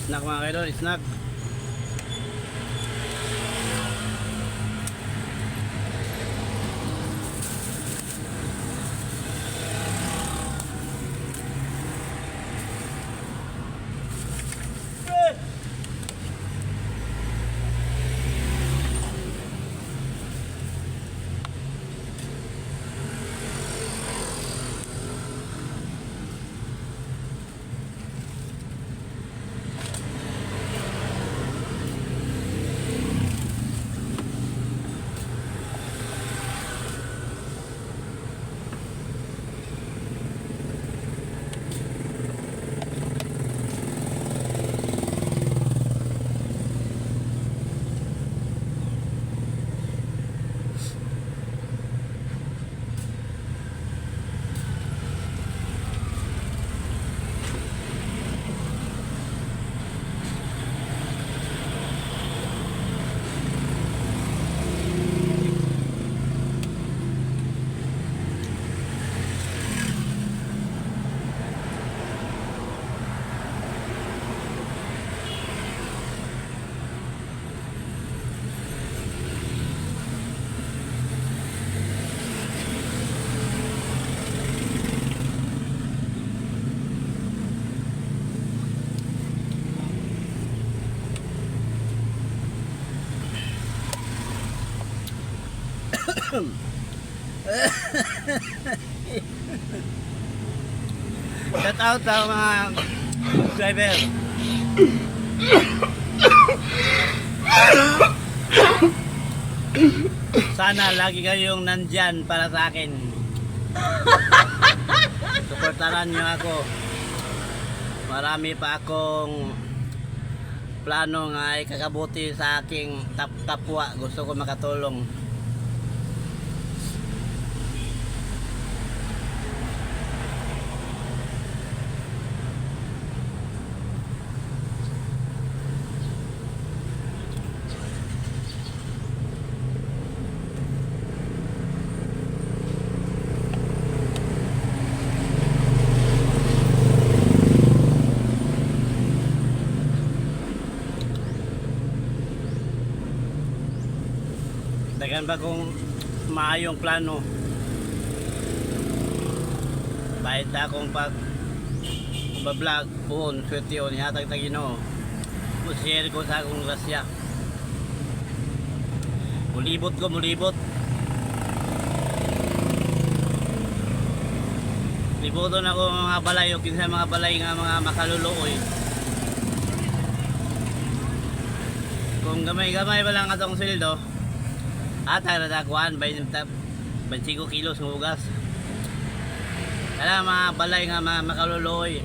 Snack, mga kaidol, snack. Shout out sa mga driver. Sana lagi kayong nandyan para sa akin. Suportaran niyo ako. Marami pa akong plano nga ikakabuti sa aking kapwa. Gusto ko makatulong. Daghan ba kung maayong plano. Bahit na akong pag vlog buon, swerte yun, ihatag ta Ginoo. Share ko sa akong grasya. Mulibot ko, mulibot. Libuton ako mga balay o kinsa mga balay nga mga makaluluoy. Kung gamay-gamay pa lang atong sweldo, at ra kuan 25 kilos ng hugas. Kaya mga balay nga mga makaluluoy.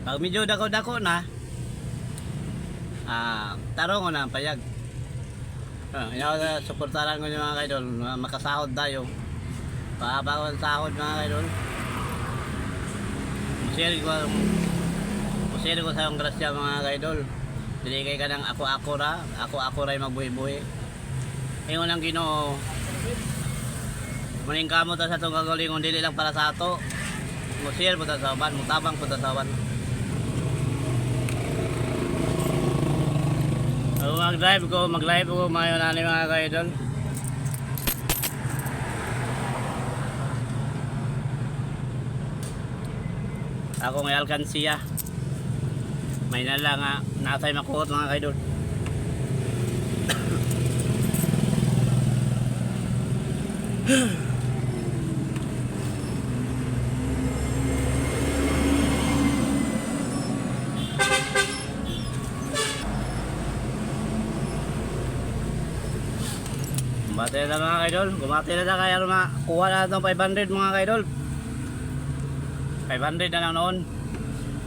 Pag medyo dako-dako na, tarong ko na ang payag. Yaw, suportaran ko yung mga kaidol, makasahod tayo. Pahaba ko ang sahod, mga kaidol. Share ko, share ko sa akong grasya, mga kaidol. Dili kay kanang ako-ako ra, ako-ako ra magbuhi-buhi. Ingon ang Ginoo. Maning kamo ta sa atong kagalingon dili lang para sa ato. Mo share po ta sa uban, mutabang po ta sa uban. Ako mag-drive ko, mag-live ko mayo na ni mga kaidol. Ako ngay alkansiya. May nala nga natay makuot, mga kaidol. Gumate na, mga kaidol. Gumate na ta kaya makuha na itong 500, mga kaidol. 500 na lang noon.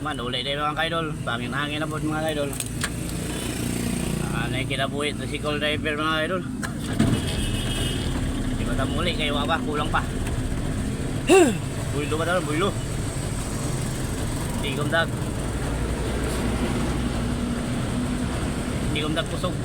Man, uli na mga kaidol. Pangin-hangin na po, mga kaidol. Ano yung kinabuhi tricycle driver, mga kaidol. Di ba ta muli kayo ba? Kulang pa. Builo ba tayo? Builo. Hindi kumdag. Hindi kumdag kusog.